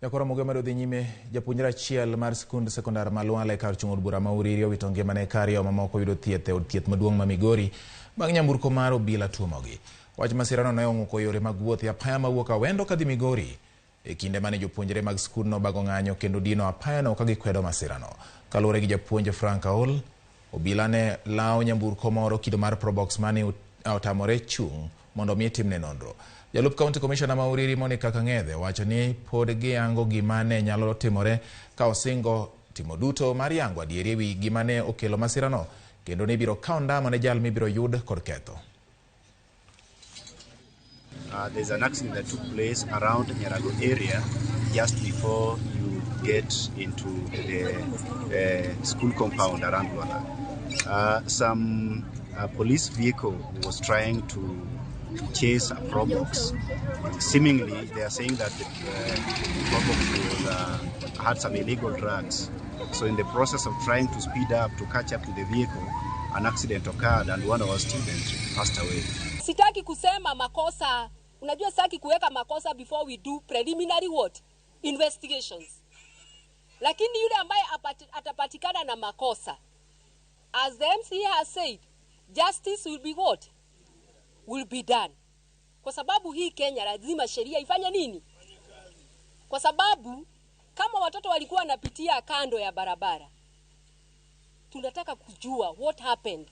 Nyakoro Muge medo dhi nyime. Japuonjre achiel mar skund sekondar ma Lwala e kar chung' od bura ma Uriri owito ngimane ka ariyo mamoko yudo thieth e od thieth maduong' ma Migori bang' nyamburko mar obila tuomogi. Wach masirano ne ong'uko yore mag wuoth e apaya mawuok Awendo kadhi Migori e kinde mane jopuonjre mag skundno bago ng'anyo kendo dino apayano ka gikwedo masirano. Kaluwore gi japuonj Frank Aol, obila ne lawo nyamburko moro kido mar Probox mane otamore chung' mondo omi timne nonro. Jalup County Commissioner ma Uriri Monica Kang'ethe wacho ni pod giyango gima ne nyalo timore ka osingo timo duto mar yango adieri ewi gima ne okelo masirano kendo ni ibiro kaw ndamo ne jal mibiro yud kod ketho. There's an accident that took place around Nyarago area just before you get into the school compound around Lwala. Some police vehicle was trying to chase a Probox. Seemingly, they are saying that the Probox had some illegal drugs. So in the process of trying to speed up to catch up to the vehicle, an accident occurred and one of our students passed away. Sitaki kusema makosa, unajua sitaki kuweka makosa before we do preliminary what? Investigations. Lakini yule ambaye atapatikana na makosa, as the MCA has said, justice will be what? Will be done. Kwa sababu hii Kenya lazima sheria ifanye nini? Kwa sababu kama watoto walikuwa wanapitia kando ya barabara, tunataka kujua what happened.